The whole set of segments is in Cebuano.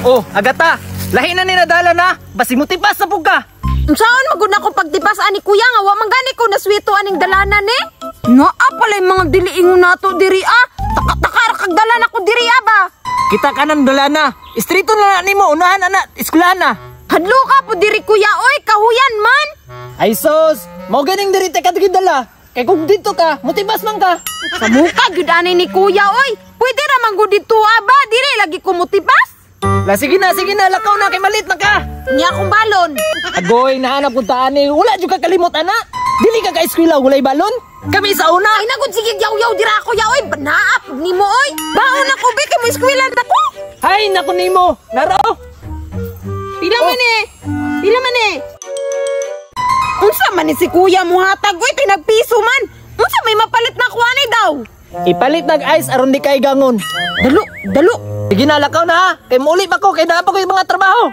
Oh, Agata, lahi na ni nadala na. Basi mo tipas sa pugka. Unsaon magud na ko pagtipas ani kuya nga wa man gani ko naswito aning dalanan ni? Naa pala'y mga dili ingon nato diri ah. Taka-taka ra kag dala nako diri ah ba. Kita ka ng dalana. Istrito na na nimo, unahan ana, eskwelahan na. Hadlo ka po diri kuya oy, kahuyan man. Ay sus, mao ganing diri ta kadto dala. Kay kung dito ka, mutibas man ka. Sa muka gyud ani ni kuya oy. Pwede ra man gud dito ah ba, dili lagi ko mutipas. La sige na, lakaw na kay malit na ka. Nya akong balon. Agoy, nahanap kung taan eh. Wala jud ka kalimot ana. Dili ka ka eskwela walay balon. Kami sa una. Ay nagud sige yaw-yaw dira ako ya oy, banaap nimo oy. Baon ako be kay mo eskwela ta ko. Ay nako nimo. Naro. Pila man eh? Pila man eh? Unsa man ni si kuya mo hatag oy, tinagpiso man. Unsa may mapalit na kuan ni daw? Ipalit nag ice aron di kay gangon. Dalo, dalo. Sige na, lakaw na ha. Kay muli pa ko, kay naa pa ko yung mga trabaho.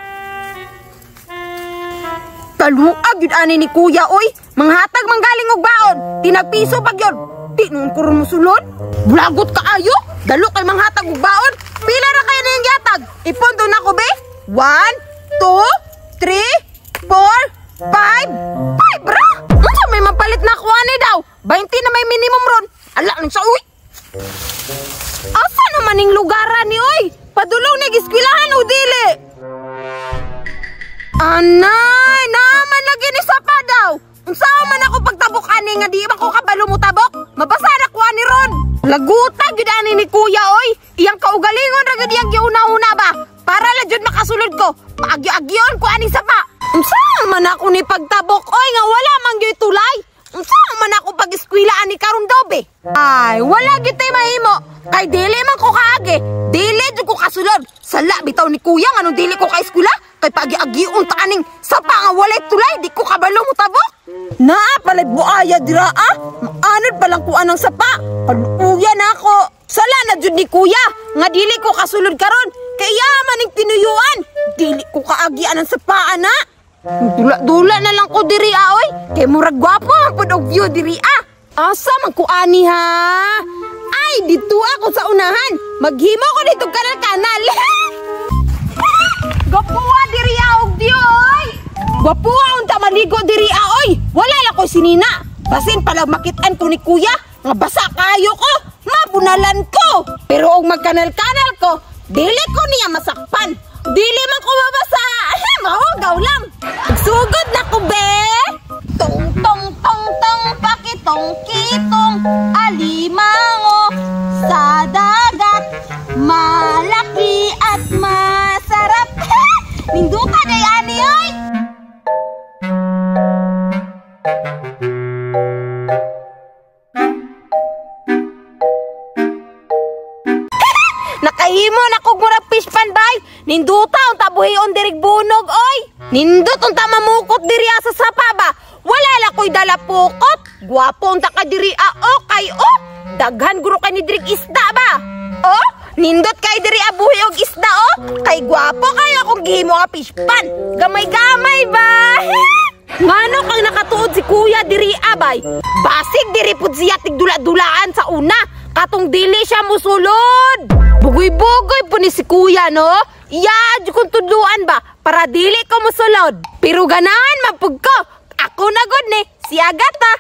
Taluag yun ani ni kuya oy. Manghatag manggaling og baon. Tinagpiso pag yun. Di noon ko ron musulod. Bulagot kaayo. Dalo kay manghatag og baon. Pila ra kayo na yung yatag? Ipondo na ko be. 1, 2, 3, 4, 5. 5 bra. Unsa may mapalit na kuha ni daw? 20 na may minimum ron. Ala nang sa uy. Asa naman ning lugaran ni oy? Padulong nag-eskwilahan o dili? Anay, naaman lagi ni sapa daw. Unsa man ako pagtabok ani nga di man ko kabalo mo tabok? Mabasa na ko ani ron. Laguta gyud ani ni kuya oy. Iyang kaugalingon ra gyud iyang giuna-una ba? Para la jud makasulod ko. Paagyo-agyon ko ani sapa. Unsa man ako ni pagtabok oy nga wala man gyud tulay? Unsa man ako pag-eskwela ani karon daw be? Ay, wala gyud tay mahimo. Kay dili man ko kaagi. Dili jud ko kasulod. Sala bitaw ni kuya nganong dili ko kaeskwela? Kay paagi-agion ta aning sapa nga walay tulay, di ko kabalo mo tabok. Naa pala'y buaya dira ah. Maanod pa lang kuan ang sapa. Paluya na ako. Sala na jud ni kuya nga dili ko kasulod karon. Kay iya man ning tinuyuan. Dili ko kaagian ang sapa ana. Dula-dula na lang ko diri ah oy. Kay murag gwapo man pud og view diri ah. Asa man ko ani ha? Ay, dito ako sa unahan. Maghimo ko dito kanal-kanal. Gwapuha diri ah og di oy. Gwapuha unta maligo diri ah oy. Wala la ko sinina. Basin pala makit-an ko ni kuya nga basa kayo ko. Mabunalan ko. Pero og magkanal-kanal ko, dili ko niya masakpan. Dili man ko mabasa. Mahugaw lang. Sugod na ko be. Tong tong tong tong pakitong kitong alimango sa dagat malaki at masarap. Ninduta day ani oy. Nakahimo na kog murag fish pan bay. Ninduta unta buhion dirig bunog oy. Nindot unta mamukot diri sa sapa ba. Wala la koy dala pukot. Gwapo unta ka diri ah, okay oh. Daghan guro kay ni dirig isda ba. Oh, nindot kay diri abuhi og isda oh. Kay gwapo kayo akong gihimo nga fish pan. Gamay-gamay ba. Ngano kang nakatuod si kuya diri abay? Basig diri pud siya tigdula-dulaan sa una. Katong dili siya musulod. Bugoy-bugoy po ni si kuya no. Iya, jud kong tudluan ba para dili ko musulod. Pero ganahan man pud ko. Ako na gud ni si Agata.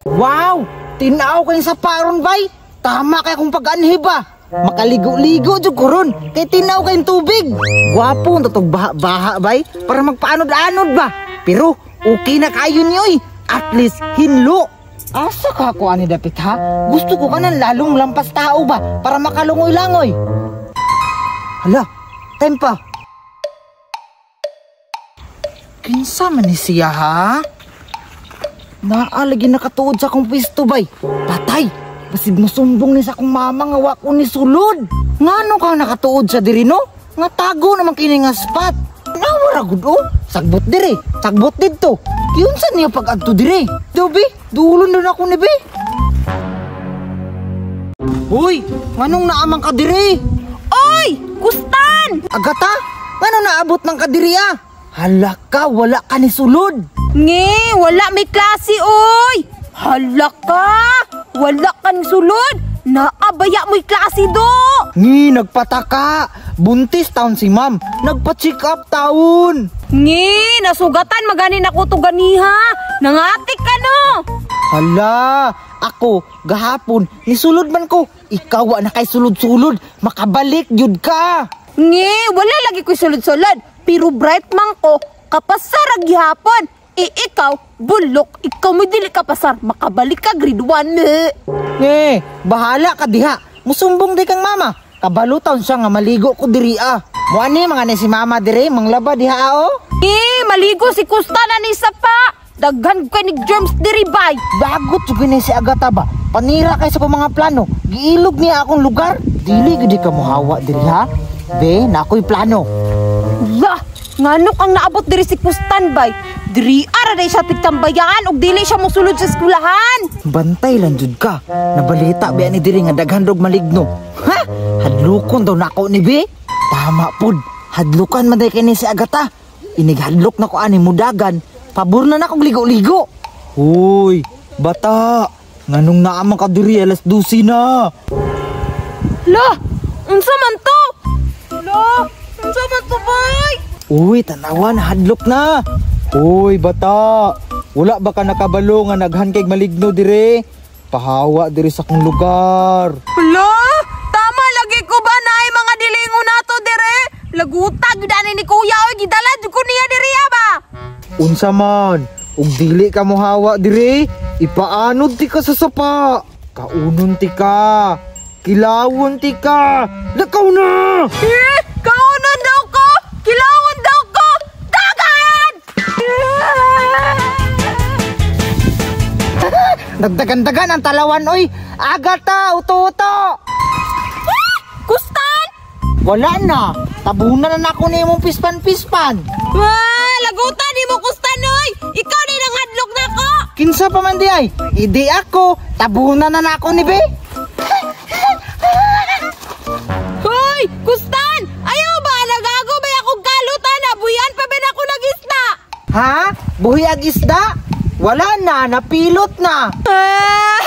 Wow, tinaw kay sa paron bay. Tama kay akong pag-anhi ba. Makaligo-ligo jud ko ron kay tinaw kay tubig. Gwapo ang tatog baha-baha bay para magpaanod-anod ba. Pero okay na kayo ni oy. At least hinlo. Asa ka ako ani dapit ha? Gusto ko kanan lalong lampas tao ba para makalungoy-langoy. Hala, time pa. Kinsa man ni siya ha? Naa lagi nakatuod sa akong pwesto bay. Patay, basig masumbong ni sa akong mama nga wa ko ni sulod. Ngano ka nakatuod sa diri no? Nga tago naman kini nga spot. Nawara gud oh. Sagbot diri, sagbot didto. Kiunsa niya pag-adto diri? Dobi, dulo na ako ni be. Hoy, nganong naamang ka diri? Oy, kustan! Agata, nganong naabot man ka diri ah? Hala ka, wala ka ni sulod. Nge, wala may klase oy. Hala ka, wala ka ni sulod. Naabaya mo'y klase do. Ngi, nagpataka. Buntis taon si ma'am. Nagpa-check up taon. Ngi, nasugatan magani nako to ganiha. Nangatik ka no. Hala, ako gahapon nisulod man ko. Ikaw wa na kay sulod-sulod, makabalik jud ka. Ngi, wala lagi ko'y sulod-sulod. Pero bright man ko, kapasar ang gihapon. E ikaw, bulok, ikaw mo dili kapasar, makabalik ka grade 1. Nge, bahala ka diha. Musumbong di kang mama. Kabalo taon siya nga maligo ko diri ah. Mo ani mga ni si mama dire, manglaba diha oh. Eh, maligo si Kusta na ni sapa. Daghan kay ni germs diri bay. Bagot jud ni si Agata ba. Panira kay sa mga plano. Giilog niya akong lugar. Dili gud ka mohawa diri ha. Be, na ako'y plano. La, ngano kang naabot diri si Kustan bay? Diri ara day siya tigtambayan ug dili siya mosulod sa eskwelahan. Bantay lang jud ka. Nabalita ba ni diri nga daghan rog maligno. Ha? Hadlukon daw nako ni be. Tama pud. Hadlukan man day kay ni si Agata. Inighadlok na ko ani mudagan. Pabor na nakong ligo-ligo. Hoy, bata. Nganong naaman ka diri alas 12 na. La, unsa man to? La, unsa man to bay? Uy, tanawa na hadlok na. Uy, bata. Wala ba ka nakabalo nga naghan kay maligno dire? Pahawa dire sa kong lugar. Hala, tama lagi ko ba na ay mga dilingo nato dire? Lagutag gyud ani ni kuya oy, gidala jud ko niya diri ba? Unsa man, ug dili ka mohawa dire, ipaanod ti ka sa sapa. Kaunon ti ka. Kilawon ti ka. Lakaw na! Eh, kaunon daw ko! Kilawon daw ko! Dagan! Nagdagan-dagan ang talawan oy. Agata, uto-uto. Kustan! Wala na. Tabunan na nako ni imong pispan-pispan. Wah, lagutan ni mo Kustan oy! Ikaw ni nangadlok na ko! Kinsa pa man di ay? Idi ako. Tabunan na nako ni be. Hoy, Kustan! Ayaw ba? Nagago ba akong kalutan na? Buyan pa ba na ako nag-isda? Ha? Buhi ag isda? Wala na, napilot na. Ah!